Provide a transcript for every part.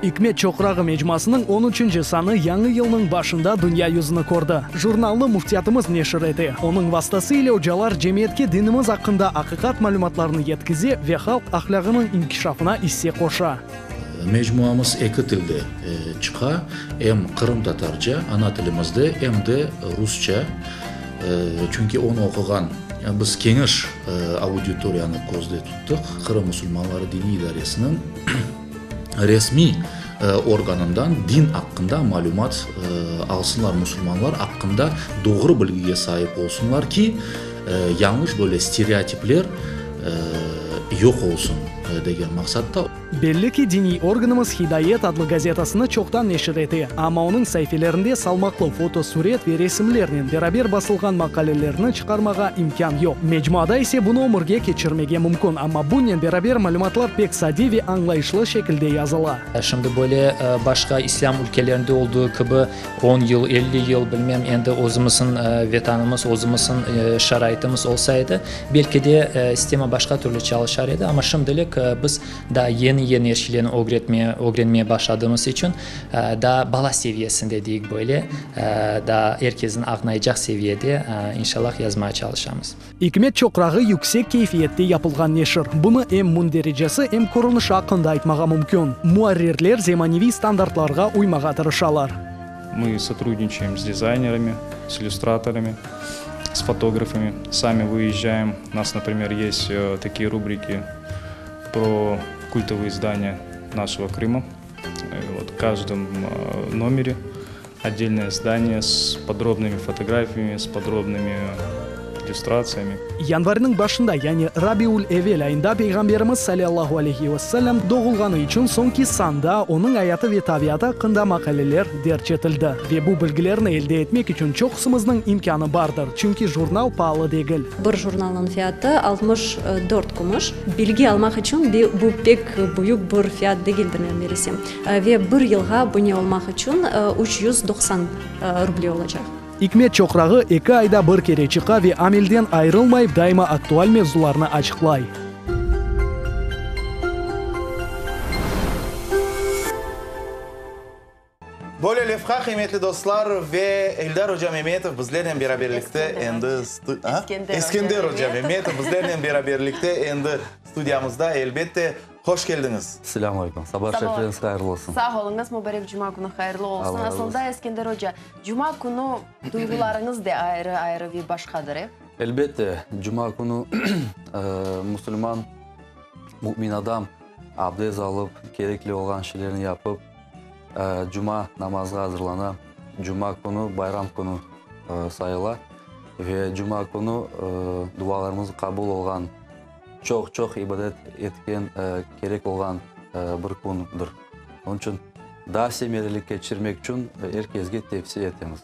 İkmet çoqrağı mecmuasınıñ on üçünci sanı yañı yılnıñ başında dünya yüzüni kördi. Jurnalnı müftiyatımız neşir ete. Onıñ vastası ile ocalar cemiyetke dinimiz aqqında aqiqat malümatlarını yetkize ve halq ahlâğınıñ inkişafına isse qoşa. Mecmuamız eki tilde çıqa, em qırımtatarca, ana tilimizde, em de rusça, çünki onı oquğan biz keniş auditoriyanı közde tuttıq. Qırım musulmanları diniy idaresiniñ resmiy organından din aqqında malümat alsınlar, musulmanlar aqqında doğru bilgige saip olsunlar ki, yañlış böyle stereotipler yoq olsun degen maqsatta. Belli ki, diniy organımız Hidayet adlı gazetasını çoqtan neşir ete, amma onıñ saifelerinde salmaqlı fotosuret ve resimlernen beraber basılğan maqalelerni çıqarmağa imkân yoq. Mecmuada ise bunı ömürge keçirmege mümkün, amma bunnen beraber malümatlar pek sade ve añlayışlı şekilde yazıla. Şimdi böyle başqa islâm ülkelerinde olduğı kibi on yıl, 50 yıl, bilmem, endi özümizniñ vetanımız, özümizniñ şaraitimiz olsa edi, belki de sistema başqa türlü çalışar edi. Amma şimdilik biz daa yeni-yeni er şeylerni ögretmeye, ögrenmeye başladığımız içün, daa bala seviyesinde deyik böyle, daa er kesniñ añlaycaq seviyede, inşallah, yazmağa çalışamız. İkmet çoqrağı yüksek keyfiyette yapılğan neşir. Bunı em mündericesi, em körünişi aqqında aytmağa mümkün. Muarrirler zemaneviy standartlarğa uymağa tırışalar. Мы сотрудничаем с дизайнерами, с иллюстраторами, с фотографами. Сами выезжаем. У нас, например, есть такие рубрики про культовые здания нашего Крыма. Вот в каждом номере отдельное здание с подробными фотографиями, с подробными иллюстрациями. Yanvarniñ başında, yani Rabiul-Evel ayında Peyğamberimiz salâllahu aleyhi ve sellem doğulğanı içün soñki sanda onıñ ayatı ve tabiatı aqqında maqaleler derc etildi. Ve bu bilgilerni elde etmek içün çoqusımıznıñ imkânı bardır, çünki jurnal paalı degil. Bir jurnalnıñ fiyatı 64 kümüş. Bilgi almaq içün bu pek büyük bir fiyat degildir, men bilsem. Ve bir yılğa abune olmaq içün 390 ruble olacaq. İkmet çoqrağı eki ayda bir kere çıqa ve amelden ayırılmayıp daima aktual mevzularnı açıqlay. Böyle levha, qıymetli dostlar, ve Eldar oca Memetov bizlernen beraberlikte endi Eskender oca Memetov bizlernen beraberlikte endi studiyamızda, elbette. Hoş keldiñiz! Selâm aleyküm! Saba şerifleriñiz hayırlı olsun! Sağ oluñız, mübarek cuma künü hayırlı olsun! Asılda, Eskender oca, cuma künü duyğularıñız de ayrı-ayrı ve başqadır, e? Elbette, cuma künü musulman, mümin adam abdez alıp, kerekli olğan şeylerni yapıp, cuma namazğa azırlana. Cuma künü bayram künü sayıla ve cuma künü dualarımız qabul olğan Çoq-çoq ibadet etken kerek olğan bir kündir. Onıñ içün daa semereli keçirmek içün er kesge tevsiye etemiz.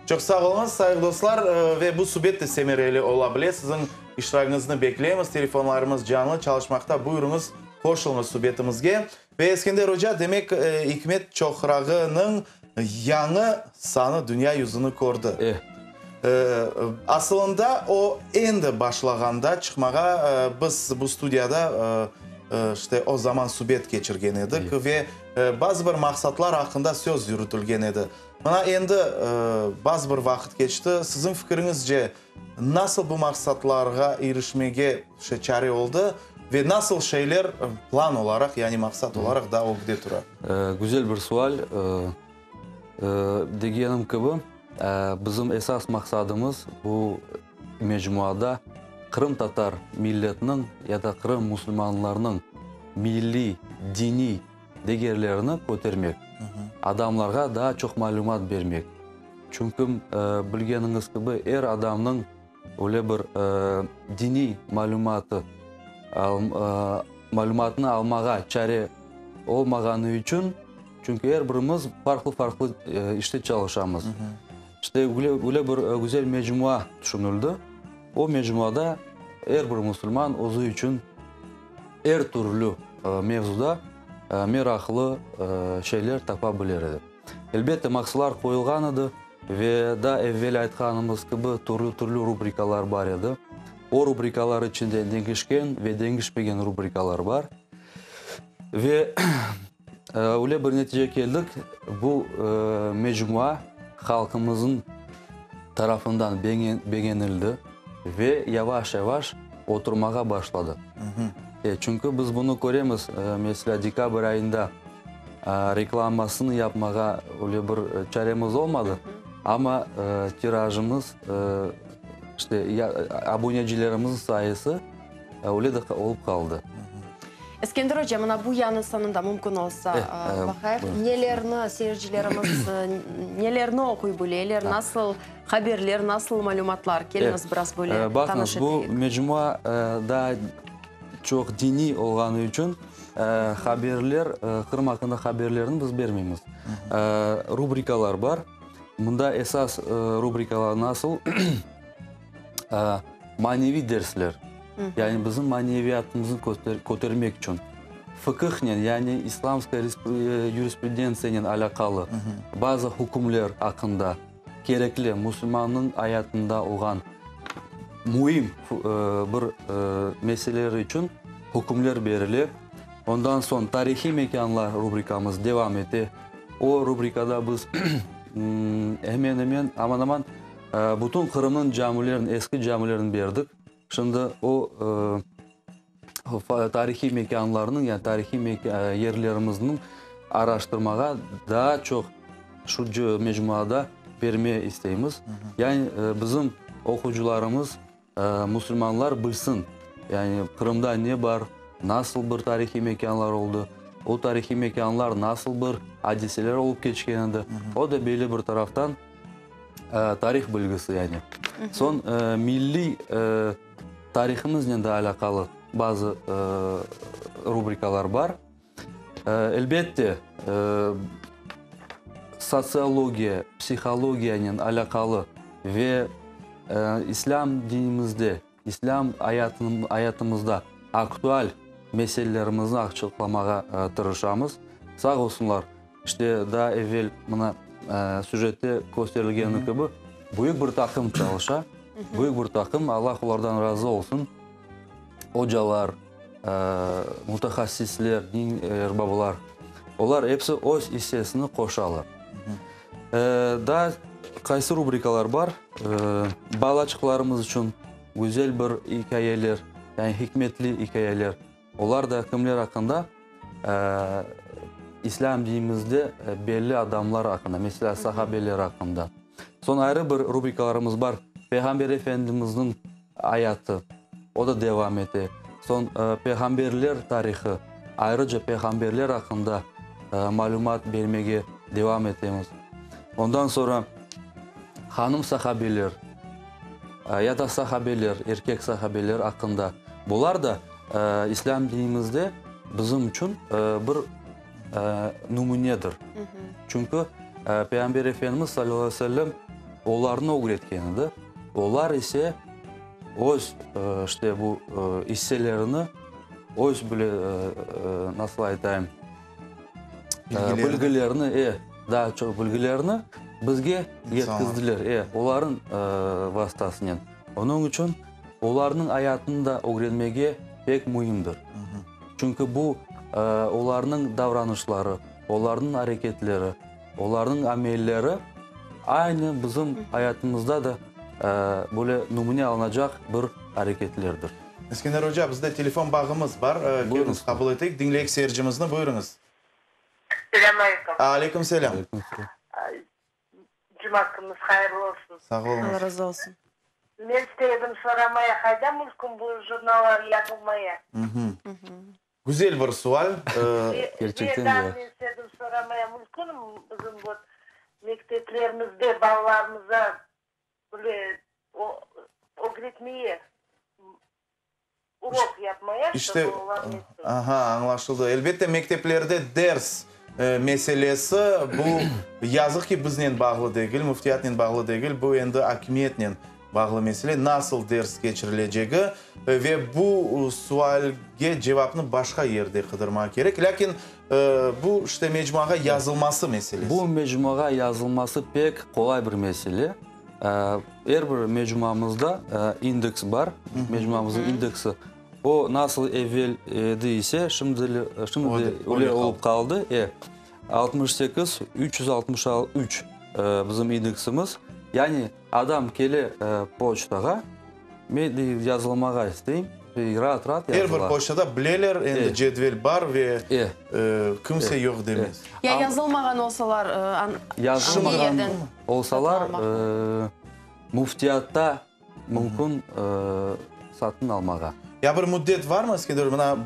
Çoq sağ oluñız, sayılı dostlar, ve bu subet de semereli ola bile. Siziñ iştiragıñıznı bekleymiz. Telefonlarımız canlı çalışmaqta. Buyurıñız, qoşulıñız subetimizge. Ve Eskender oca, demek, İkmet çoqrağınıñ yañı sanı dünya yüzüni kördi. Eh. Asılında o endi başlağanda çıqmağa biz bu studiyada işte o zaman subet keçirgen edik ve bazı bir maqsatlar aqqında söz yürütilgen edi. Mına endi bazı bir vaqıt keçti. Siziñ fikiriñizce Nasıl bu maqsatlarğa irişmege çare oldı ve nasıl şeyler plan olaraq, yani maqsat olaraq daa ögde tura? Güzel bir sual. Degenim kibi, bizim esas maqsadımız bu mecmuada qırımtatar milletiniñ ya da Qırım musulmanlarınıñ milliy, diniy degerlerini kötermek, adamlarğa daa çoq malümat bermek. Çünki, bilgeniñiz kibi, er adamnıñ öyle bir diniy malümatı, malümatnı almağa çare olmağanı içün, çünki er birimiz farqlı-farqlı işte çalışamız. İşte, öyle bir güzel mecmua tüşünildi. O mecmuada er bir musulman özü içün er türlü mevzuda meraqlı şeyler tapa bilir edi. Elbette, maqsatlar qoyulğan edi ve daa evvel aytqanımız kibi, türlü-türlü rubrikalar bar edi. O rubrikalar içinde deñişken ve deñişmegen rubrikalar bar. Ve. Öyle bir neticege keldik, bu mecmua halqımıznıñ tarafından begenildi ve yavaş-yavaş oturmağa başladı. Çünki biz bunı köremiz, meselâ, dekabr ayında reklamasını yapmağa öyle bir çaremiz olmadı, amma tirajımız, işte, abunecilerimizniñ sayısı Öyle de olıp qaldı. Eskender oca, mına bu yañı sanında mümkün olsa baqayıq, nelerni seyircilerimiz, nelerni oquy bileler, nasıl haberler, nasıl malümatlar? Keliñiz biraz böyle tanış eteyik. Baqıñız, bu mecmua daa çoq diniy olğanı içün haberler, Qırım aqqında haberlerni biz bermeymiz. Rubrikalar bar. Mında esas rubrikalar nasıl? Maneviy dersler, yani bizim maneviyatımıznı kötermek içün, fıqıhnen, yani islamskaya yurisprudentsiyanen alâqalı bazı hükümler aqqında kerekli, musulmannıñ ayatında olğan müim bir meseleler içün hükümler berile. Ondan soñ tarihiy mekânlar rubrikamız devam ete. O rubrikada biz hemen-hemen, aman-aman, Bütün Qırımnıñ camilerini, eski camilerini berdik. Şimdi o tarihiy mekânlarnıñ, yani tarihiy yerlerimizniñ araştırmağa daa çoq şu mecmuada berme isteymiz. Yani bizim oqucılarımız, musulmanlar bilsin, yani Qırımda ne bar, nasıl bir tarihiy mekânlar oldı, o tarihiy mekânlar nasıl bir adiseler olıp keçken edi. O da belli bir taraftan Tarih bilgisi yani. Soñ milliy tarihimiznen de alâqalı bazı rubrikalar bar. Elbette, sotsiologiya, psihologiyanen alâqalı ve islâm dinimizde, islâm ayatımızda aktual meselelerimizni açıqlamağa tırışamız. Sağ olsunlar, İşte, daa evel mına süjette kösterilgeni kibi, büyük bir taqım çalışa, büyük bir taqım, Allah olardan razı olsun, ocalar, mütehassisler, din erbabılar, olar episi öz issesini qoşalar. Daa qaysı rubrikalar bar? Balaçıqlarımız içün güzel bir ikâyeler, yani hikmetli ikâyeler. Olar da kimler aqqında? İslâm dinimizde belli adamlar aqqında, meselâ, sahabeler aqqında. Soñ ayrı bir rubrikalarımız bar, Peyğamber Efendimizniñ ayatı, o da devam ete. Soñ peyğamberler tarihı, ayrıca peyğamberler aqqında malümat bermege devam etemiz. Ondan soñra hanım sahabeler ya da sahabeler, erkek sahabeler aqqında. Bular da İslâm dinimizde bizim içün bir nümünedir. Çünki Peyğamber Efendimiz salâllahu aleyhi ve sellem olarnı ögretken edi. Olar ise öz işte bu isselerini, öz bile nasıl aytayım, bilgilerini, e, daa çoq bilgilerini bizge yetkizdiler, e, olarnıñ vastasınen. Onıñ içün Olarnıñ ayatını da ögrenmege pek müimdir. Çünki bu, olarnıñ davranışları, olarnıñ areketleri, olarnıñ amelleri aynı bizim ayatımızda da böyle nümüne alınacaq bir areketlerdir. Eskender oca, bizde telefon bağımız bar. Keliñiz, qabul eteyik. Diñleyik seyircimizni. Buyurıñız. Selâm aleyküm. Aleyküm selâm. Cuma künüñiz hayırlı olsun. Sağ oluñız. Alla razı olsun. Men istedim soramaya, qayda mülkün bu jurnallar yazılmaya? Güzel bir sual. Kerçekten Ve daa de. men istedim soramaya, mülkünmi bizim vot mekteplerimizde balalarımıza böyle ögretmeye, urok yapmaya, İşte, ştobu olar netsin. aha, añlaşıldı. Elbette, mekteplerde ders meselesi, bu, yazıq ki, biznen bağlı degil, müftiyatnen bağlı degil, bu endi akimiyetnen bağlı mesele, nasıl ders keçirilecegi ve bu sualge cevapnı başqa yerde qıdırmaq kerek. Lâkin bu, işte, mecmuağa yazılması meselesi. Bu mecmuağa yazılması pek qolay bir mesele. Er bir mecmuamızda indeks bar, mecmuamıznıñ indeksi. O nasıl evel edi ise, şimdi şimdi de öyle olıp qaldı. E, 68 363 bizim indeksimiz. Yani adam kele poçtağa, men dey yazılmağa isteyim, raat-raat Er bir yazıla. poçtada bileler, endi cedvel bar ve kimse yoq demez. Ya yazılmağan olsalar, angi Yazılmağan yerden olsalar, satın almaq? Müftiyatta mümkün satın almağa. Ya bir müddet varmı, Eskender, mına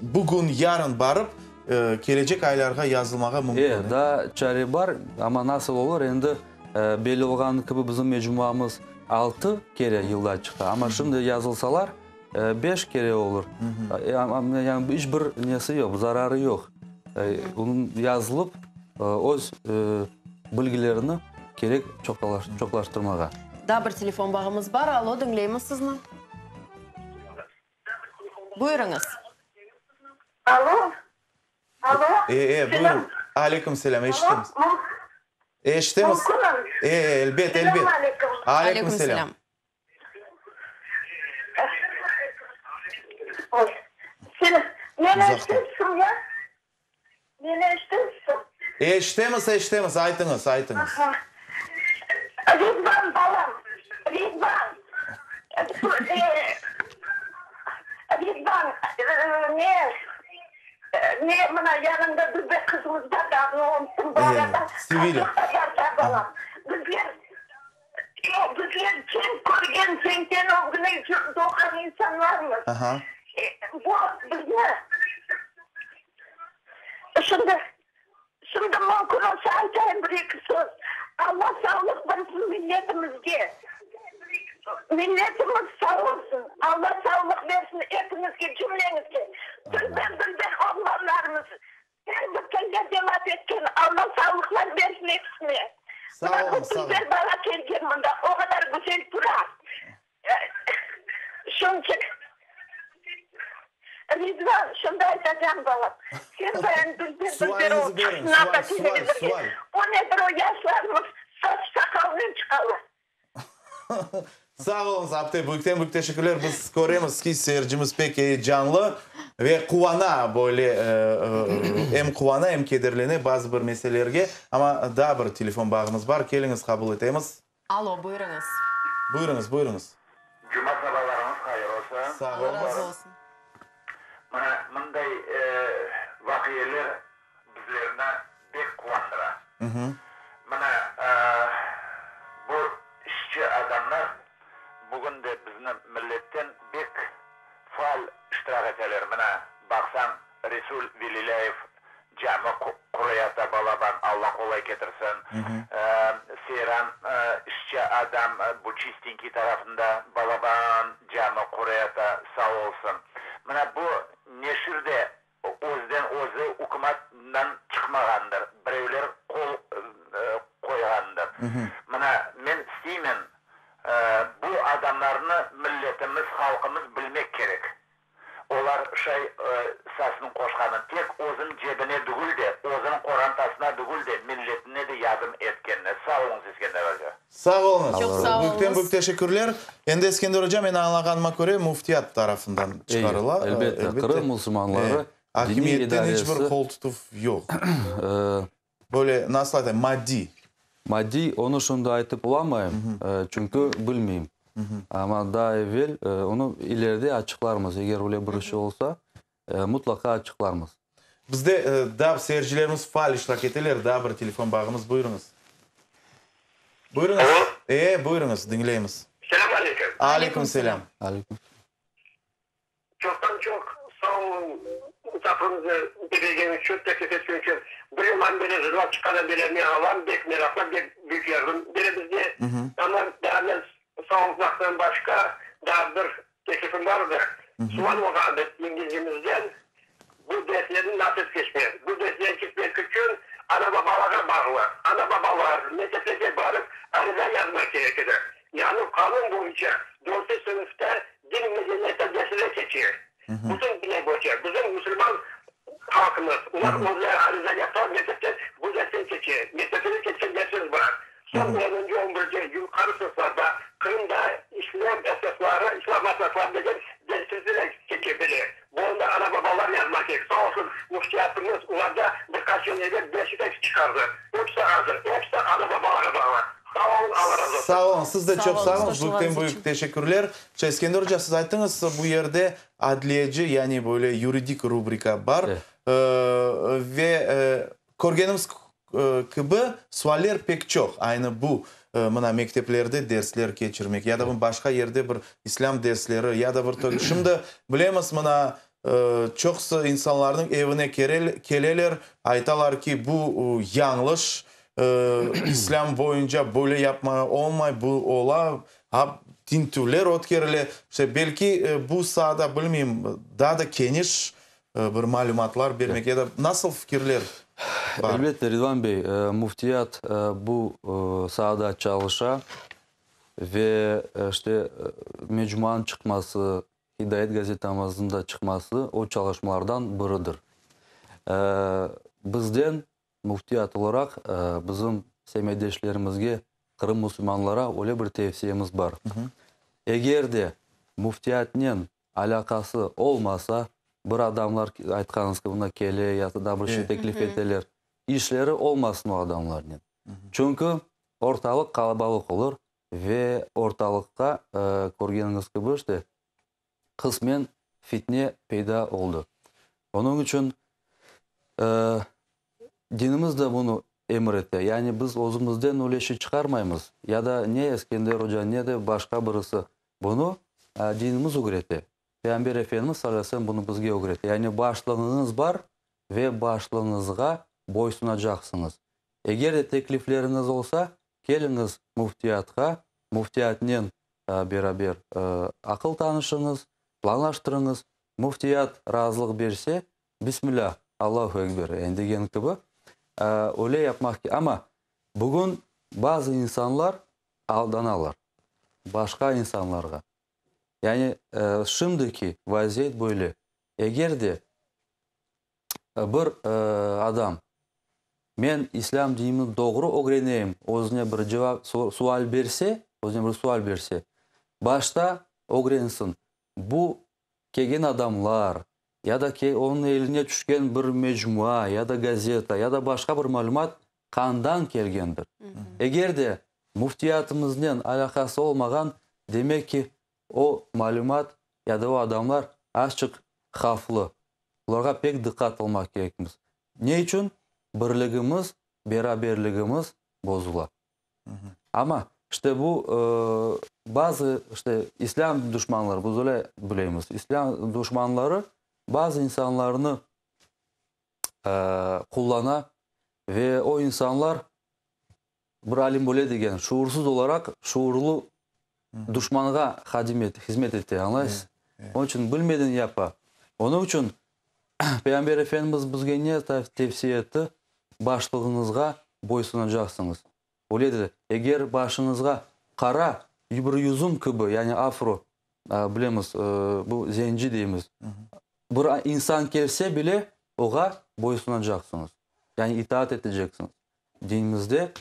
bugün, yarın barıp, kelecek aylarğa yazılmağa mümkün? E, daa çare bar, amma nasıl olur, endi belli olğanı kibi bizim mecmuamız altı kere yılda çıqa, amma şimdi yazılsalar, beş kere olur. Yani iç bir nesi yoq, zararı yoq. Onıñ yazılıp, öz bilgilerini kerek çoqlaştırmağa. Daa bir telefon bağımız bar. Allo, diñleymiz sizni. Buyurıñız. Allo, allo. E, e, buyurıñ. Aleyküm selâm, eşitemiz. Eşitemiz. Mümkünmi? E, e, elbet, elbet. Selâm aleyküm. Aleyküm selâm. Meni eşitesiñ ya? Meni eşitesiñ? Eşitemiz, eşitemiz, aytıñız, aytıñız. Ridvan, balam, Ridvan, Ridvan, ne, ne, mına yanıñda bizde qızımız bar da, adını unuttım, bu arada, Sevilâ. Balam, bizler Yoq, bizler cenk körgen, cenkten ögüne doğğan insanlarmız. Bu bizni Şimdi, şimdi mümkün olsa aytayım bir-eki söz. Alla sağlıq bersin milletimizge. Milletimiz sağ olsun. Alla sağlıq bersin epiñizge, cümleñizge. Dülber-dülber oğlanlarımız, Er bir tillerde laf etken, Alla sağlıqlar bersin episine. Sağ Mına olun, bu sağ olun. dülber bala kelgen mında, o qadar güzel tura. Şunıñ içün, Ridvan, şunı da aytacağım balam, sen bayan dülber dülber Sualinizi olıp beriñ, çıqsın anda sual, sual, televizorge. sual. O nedir o yaşlarımız saç-saqalnen çıqalar. Sağ oluñız, apte, büyükten büyük teşekkürler. Biz köremiz ki, seyircimiz pek eyecanlı ve quvana, böyle em quvana, em kederlene bazı bir meselelerge. Amma daa bir telefon bağımız bar, keliñiz, qabul etemiz. Alo, buyurıñız. Buyurıñız, buyurıñız. Cuma sabalarıñız hayır olsun. Sağ Alla oluñız. razı olsun. Mına mınday vaqiyeler bizlerni bek quvandıra. Mına, bu işçi adamlar bugün de bizni milletten bek faal iştirak eteler. Mına, baqsañ, Resul Velilâyev cami qurayata balaban, Alla qolay ketirsin. Seyran işçi adam bu Çistinkiy tarafında balaban cami qurayata, sağ olsun. Mına bu neşir de Özden özü ükümatdan çıqmağandır, birevler qol qoyğandır. Mına, men isteymen, bu adamlarnı milletimiz, halqımız bilmek kerek. Olar şay sasını qoşqanı, tek özüniñ cebine dügül de, özüniñ qorantasına dügül de, milletine de yardım etkenine. Sağ oluñız, İskender oca. Sağ oluñız. Çoq sağ oluñız. Büyükten büyük teşekkürler. Endi Eskender oca, men añlağanıma köre, müftiyat tarafından çıqarıla. Elbette, Qırım musulmanları diniy Akimiyetten idaresi. iç bir qol tutuv yoq. Böyle, nasıl aytayım, maddiy. Maddiy, onı şimdi aytıp olamayım, çünki bilmeyim. Amma daa evel onı ileride açıqlarmız, eger öyle bir şey olsa, mutlaqa açıqlarmız. Bizde daa seyircilerimiz faal iştirak eteler, daa bir telefon bağımız, buyurıñız. Buyurıñız. Alo. E, buyurıñız, diñleymiz. Selâm aleyküm. Aleyküm selâm. Aleyküm. Çoqtan çoq sağ oluñ musafirimizni bergen içün, teklif etken içün. Bir yıldan beri jurnal çıqqandan beri men alam, bek meraqlı, bek büyük yardım bere bizge. Amma daa men sağ olmaqtan başqa daa bir Teklifim bardır. Sual olğandır İngilizcemizden bu derslerni nasıl keçmek? Bu derslerni keçmek içün ana-babalarğa bağlı. Ana-babalar mekteplerge barıp ariza yazmaq kerek edi. Yañı qanun boyunca dörtünci sınıfta din medeniyeti dersleri keçe. Bütün dünya boyunca. Bizim musulman halqımız, olar özleri ariza yapsalar mektepte bu dersten keçe. Mektepte keçken dersimiz bar. Soñ onuncu, on birinci yuqarı sınıflarda Qırımda İslâm esasları, İslâm esasları degen dersimizni de keçe bile. kerek. Sağ olsun, müftiyatımız olarda bir qaç yıl evel dersler çıqardı. Episi azır, episi ana-babalara bağlı. Sağ olun, Alla razı olsun. Sağ olun, siz de çoq sağ oluñız, qoşulğanıñız büyükten içün. büyük teşekkürler. Eskender oca, siz ayttıñız, bu yerde adliyeci, yani böyle yuridik rubrika bar. Ve körgenimiz kibi, sualler pek çoq. Aynı bu, mına, mekteplerde dersler keçirmek ya da başqa yerde bir islâm dersleri ya da bir Şimdi bilemiz, mına, çoqusı insanlarnıñ evine keleler, aytalar ki, bu yañlış, islâm boyunca böyle yapmağa olmay, bu ola, tintüvler ötkerile. İşte, belki bu saada, bilmeyim, daa da keniş bir malümatlar bermek ya da nasıl fikirler bar? Elbette, Ridvan bey, müftiyat bu saada çalışa ve işte mecmuanıñ çıqması, Hidayet gazetamıznıñ da çıqması o çalışmalardan biridir. Bizden, müftiyat olaraq, bizim semetdeşlerimizge, Qırım musulmanlara öyle bir tevsiyemiz bar. Eger de müftiyatnen alâqası olmasa, bir adamlar, aytqanıñız kibi, mına kele ya da bir şey teklif eteler, işleri olmasın o adamlarnen. Çünki ortalıq qalabalıq olur ve ortalıqta, körgeniñiz kibi, işte, qısmen fitne peyda oldı. Onıñ içün dinimiz de bunı emir ete. Yani biz özümizden öyle şey çıqarmaymız, ya da ne Eskender oca, ne de başqa birisi. Bunı dinimiz ögrete. Peyğamber Efendimiz salâ aleyhi ve sellem bunı bizge ögrete. Yani başlığıñız bar ve başlığıñızğa boysunacaqsıñız. Eger de teklifleriñiz olsa, keliñiz müftiyatqa, müftiyatnen beraber aqıl tanışıñız, planlaştırıñız. Müftiyat razılıq berse, Bismillâh, Allahu ekber, yani degen kibi, öyle yapmaq ke. Amma bugün bazı insanlar aldanalar başqa insanlarğa. Yani şimdiki vaziyet böyle, eger de bir adam men islâm dinini doğru ögreneyim, özüne bir cevap, sual berse, özüne bir sual berse, başta ögrensin, bu kelgen adamlar ya da ki, onıñ eline tüşken bir mecmua ya da gazeta ya da başqa bir malümat qandan kelgendir. Eger de müftiyatımıznen alâqası olmağan, demek ki, o malümat ya da o adamlar azçıq havflı. Olarğa pek diqqat olmaq kerekmiz. Ne içün? Birligimiz, beraberligimiz bozula. Amma işte bu bazı işte islâm duşmanları, biz öyle bilemiz, islâm duşmanları bazı insanlarnı qullana ve o insanlar, bir alim böyle degen, şuursız olaraq şuurlı duşmanğa hadim hizmet ete, añlaysız? Onıñ içün bilmeden yapa. Onıñ içün Peyğamber Efendimiz bizge ne tevsiye etti? Başlığıñızğa boysunacaqsıñız. Öyle dedi, eger başıñızğa qara bir yüzüm kibi, yani afro, bilemiz, bu zenci deymiz, bir insan kelse bile, oğa boysunacaqsıñız, yani itaat eteceksiñiz. Dinimizde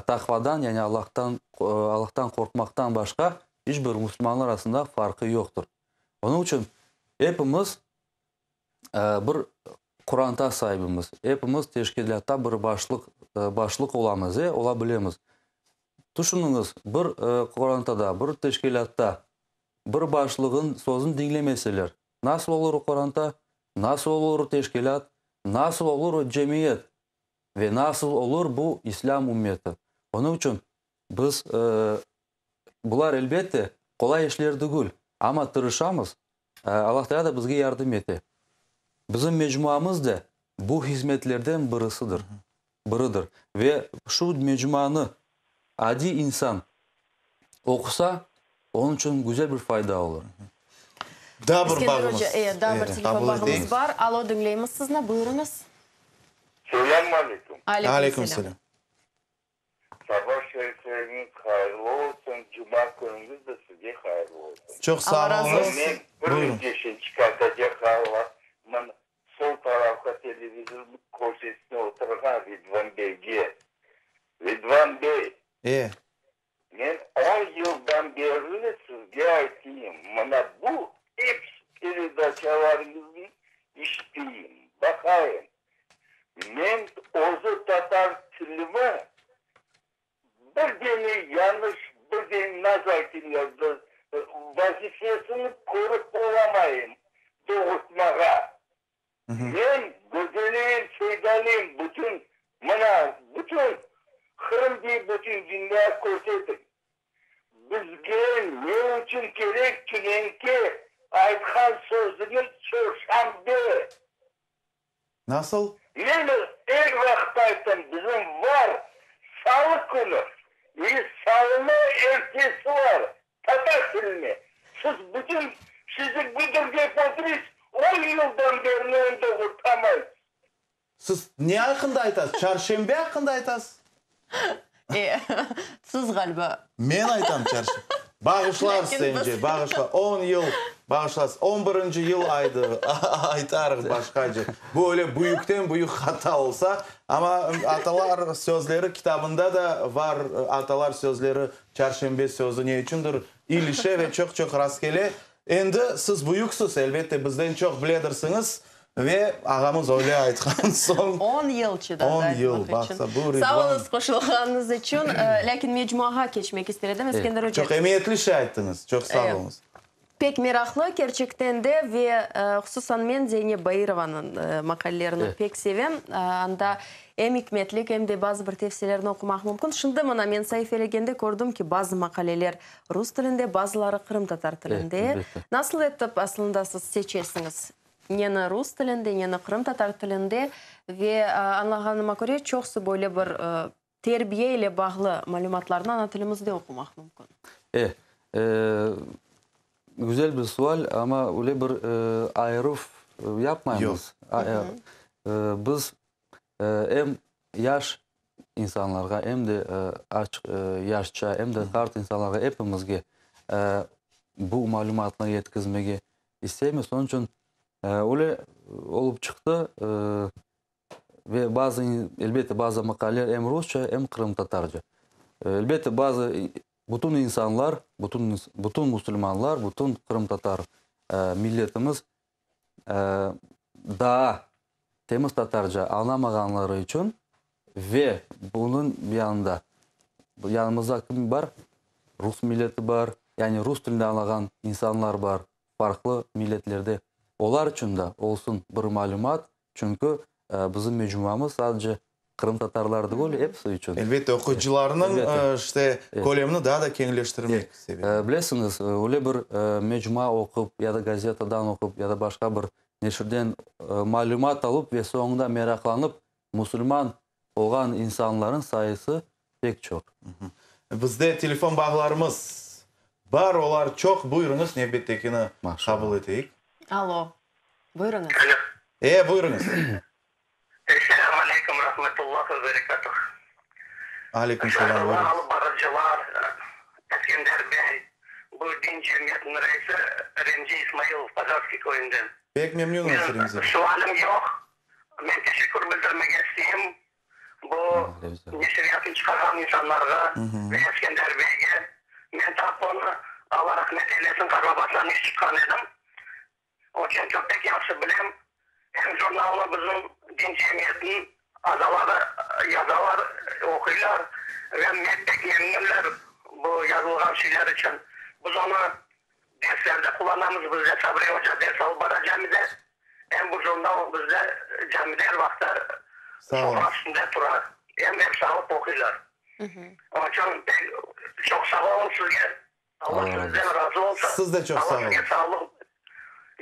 taqvadan, yani Allahtan, Allahtan qorqmaqtan başqa iç bir musulmanlar arasında farqı yoqtır. Onıñ içün epimiz bir qoranta saibimiz, epimiz teşkilâtta bir başlıq, başlıq olamız, e, ola bilemiz. Tüşüniñiz, bir qorantada, bir teşkilâtta bir başlığın sözüni diñlemeseler, nasıl olur o qoranta, nasıl olur o teşkilât, nasıl olur o cemiyet ve nasıl olur bu islâm ümmeti? Onıñ içün biz, bular, elbette, qolay işler tügül, amma tırışamız, Allah Teala da bizge yardım ete. Bizim mecmuamız da bu hizmetlerden birisidir, biridir. Ve şu mecmuanı adiy insan oqusa, onıñ içün güzel bir fayda olur. Daa bir Eskender bağımız, oca, e, daa bir telefon bağımız bar. Alo, diñleymiz sizni, buyurıñız. Selâm aleyküm. Aleyküm selâm. Saba şerifleriñiz hayırlı olsun, cuma künüñiz de sizge hayırlı olsun. Çoq sağ oluñız. Men bir neşe çıqartacaq alman, sol tarafqa televizor köşesine oturğan Ridvan beyge. Ridvan bey, E. men on yıldan berli sizge aytayım, mına bu episi peredaçalarıñıznı işiteyim. baqayım. Men özü tatar tilimi bir dene yañlış, bir dene nasıl aytayım ya, vazifesini körip olamayım doğurtmağa. Men Gözeliyim, Seydaliyim, bütün, mına, bütün Qırım dey, bütün dünya körsetik. Bizge ne içün kerek tünenki aytqan sözüñiz çorşanbe? Nasıl? Men er vaqıt aytam, bizim var salı künü i salını ertesi var tatar tiline. Siz bütün sizi güdür dep oturıysız, on yıldan berli onı doğurtamaysız. Siz ne aqqında aytasız? Çarşenbe aqqında aytasız? E, siz ğaliba. Men aytam çarşenbe. Bağışlarsız sence, bağışla. On yıl bağışlarsız. On birinci yıl aydı, aytarıq başqace. Bu öyle büyükten büyük hata olsa, amma Atalar sözleri kitabında da var atalar sözleri, çarşenbe sözü ne içündir ilişe ve çoq-çoq rastkele. Endi siz büyüksiz, elbette, bizden çoq biledirsiñiz. Ve ağamız öyle aytqan soñ. On yıl çıdadı On yıl, aytmaq içün. baqsa, bu Sağ Ridvan. oluñız qoşulğanıñız içün. Lâkin mecmuağa keçmek ister edim, Eskender oca. Çoq emiyetli şey ayttıñız, çoq sağ oluñız. Pek meraqlı, kerçekten de, ve hususan men Zeyneb Bairovanıñ maqalelerini pek sevem. Anda em ikmetlik, em de bazı bir tevsiyelerni oqumaq mümkün. Şimdi mına men saifelegende kördim ki, bazı maqaleler rus tilinde, bazıları qırımtatar tilinde. Nasıl etip aslında siz seçesiñiz? Neni rus tilinde, neni qırımtatar tilinde ve añlağanıma köre, çoqusı böyle bir terbiye ile bağlı malümatlarnı ana tilimizde oqumaq mümkün. E, güzel bir sual, amma öyle bir ayıruv yapmaymız. Yoq. Biz em yaş insanlarğa, em de açıq yaşça, em de qart insanlarğa, epimizge bu malümatnı yetkizmege İsteymiz, onıñ içün öyle olıp çıqtı ve bazı, elbette, bazı maqaleler em rusça, em qırımtatarca. Elbette, bazı, bütün insanlar, bütün, bütün musulmanlar, bütün qırımtatar milletimiz daa temiz tatarca añlamağanları içün ve bunıñ yanında, yanımızda kim bar? Rus milleti bar, yani rus tilinde añlağan insanlar bar, farqlı milletlerde. Olar içün de olsun bir malümat, çünki bizim mecmuamız sadece qırımtatarlar degil, episi içün. Elbette, oquyıcılarnıñ işte kölemini daa da keñleştirmek sebep. Bilesiñiz, öyle bir mecmua oqup ya da gazetadan oqup ya da başqa bir neşirden malümat alıp ve soñunda meraqlanıp musulman olğan insanlarnıñ sayısı pek çoq. Bizde telefon bağlarımız bar, olar çoq. Buyurıñız, nevbettekini qabul eteyik. Alo, buyurıñız. Alo. E, buyurıñız. Esselâmu aleykum rahmetullahi ve berekatuh. Aleyküm selâm, buyurıñız. Alıp barıcılar, Eskender bey, bu din cemiyetiniñ reisi Remzi İsmailov, Pazarskiy köyünden. Pek memnünmiz, Remzi bey. Sualim yoq, Men teşekkür bildirmege isteyim bu neşriyatnı çıqarğan insanlarğa ve Eskender beyge. Men tap onı, Alla rahmet eylesin, qartbabasından iş tutqan edim. O içün çoq pek yahşı bilem. Em jurnalnı bizim din cemiyetiniñ azaları yazalar, oquylar ve men pek memnünler bu yazılğan şeyler içün. Biz onı Derslerde qullanamız, bizde Sabri oca ders alıp bara camide, em bu jurnal bizde camide er vaqıtta sofra üstünde tura, em episi alıp oquylar. Onıñ içün pek çoq sağ olun sizge, Alla sizden razı olsun, Siz de çoq sağ Alla sizge oluñ. sağlıq,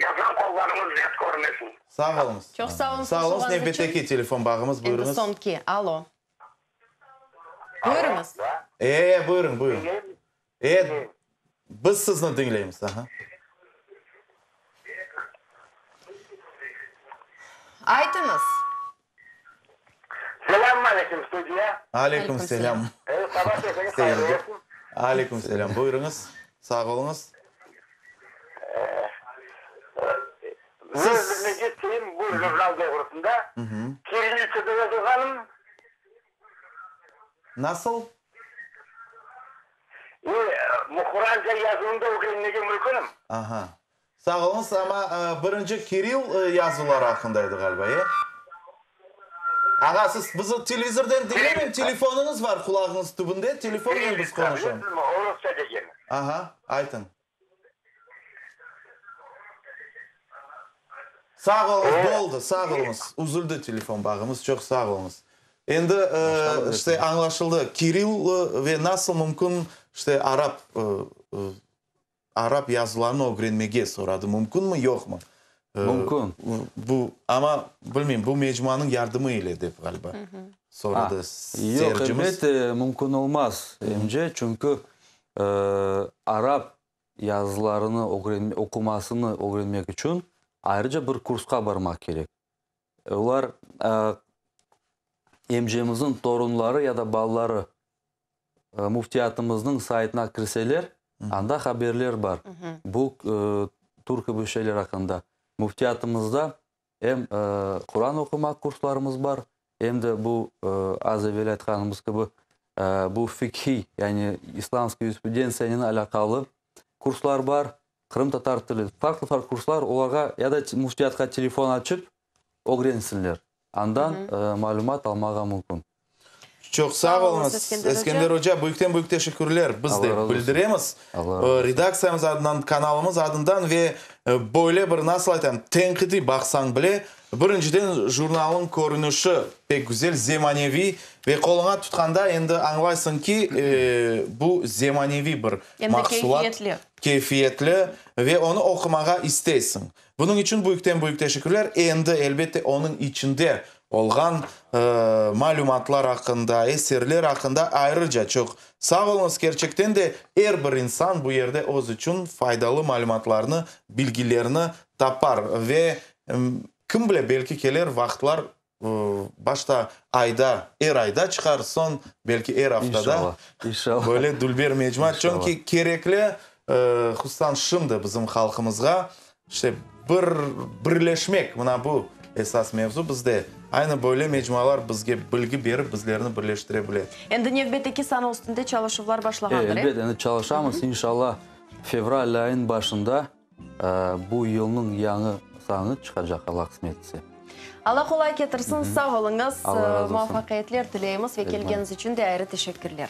yazğan qollarıñız dert körmesin. Sağ oluñız. Çoq sağ oluñ Sağ oluñız. qoşulğanıñız içün. Nevbetteki telefon bağımız, Endi buyurıñız. soñki. Alo. Buyurıñız. E, buyurıñ, buyurıñ. E, biz sizni diñleymiz, aha. Aytıñız. Selâm aleyküm, studiya. Aleyküm selâm. Sabah keyfiñiz hayırlı olsun. Aleyküm selâm. Buyurıñız, sağ oluñız. Men bilmege isteyim bu jurnal doğrusında. Kirillitsada yazılğanım. Nasıl? E, muhranca yazuvını da ögrenmege mümkünim. Aha. Sağ oluñız, amma birinci kirill yazuvları aqqında edi ğaliba, e? Ağa, siz bizi televizordan diñlemeñ, telefonıñız var qulağıñız tübünde, telefonnen biz qonuşamız. Bilesizmi, orusça degeni. Aha, aytıñ. Sağ oluñız, boldı, sağ oluñız. Üzüldi telefon bağımız, çoq sağ oluñız. Endi, işte, añlaşıldı, kirill ve nasıl mümkün, işte, arap, arap yazılarını ögrenmege soradı, mümkünmi, yoqmı? Mümkün. Bu, amma, bilmeyim, bu mecmuanıñ yardımı ile dep, ğaliba, soradı Yoq, seyircimiz. elbette, mümkün olmaz, emce, çünki arap yazılarını oqumasını ögrenmek içün ayrıca bir kursqa barmaq kerek. Olar emcemizniñ torunları ya da balaları müftiyatımıznıñ saytına kirseler, anda haberler bar bu tür kibi şeyler aqqında. Müftiyatımızda em Quran oqumaq kurslarımız bar, em de bu az evel aytqanımız kibi bu fikhiy, yani islamskiy yurisprudentsiyanen alâqalı kurslar bar, qırımtatar tili, farqlı-farqlı kurslar, olarğa ya da müftiyatqa telefon açıp ögrensinler, andan malümat almağa mümkün. Çoq sağ oluñız, Eskender oca, büyükten-büyük teşekkürler biz de bildiremiz redaksiyamız adından, kanalımız adından ve böyle bir, nasıl aytayım, tenqidiy baqsañ bile, birinciden jurnalnıñ körünişi pek güzel, zemaneviy ve qoluña tutqanda endi añlaysıñ ki, bu zemaneviy bir mahsulat. Em de keyfiyetli. Keyfiyetli ve onı oqumağa isteysiñ. Bunıñ içün büyükten-büyük teşekkürler. Endi, elbette, onıñ içinde olğan malümatlar aqqında, eserler aqqında ayrıca çoq sağ oluñız. Kerçekten de, er bir insan bu yerde öz içün faydalı malümatlarnı, bilgilerni tapar. Ve, kim bile, belki keler vaqıtlar, başta ayda, er ayda çıqar, soñ, belki, er aftada böyle dülber mecmua. Çünki kerekli, hususan şimdi bizim halqımızğa, işte, bir birleşmek, mına bu esas mevzu bizde. Aynı böyle mecmualar bizge bilgi berip, bizlerni birleştire bile. Endi nevbetteki sanı üstünde çalışuvlar başlağandır, e? Elbet, endi çalışamız. İnşallah, fevral ayınıñ başında Bu yılnıñ yañı sanı çıqacaq, Alla qısmet etse. Alla qolay ketirsin, sağ oluñız, Alla razı olsun. Muvafaqiyetler tileymiz ve kelgeniñiz içün de ayrı teşekkürler.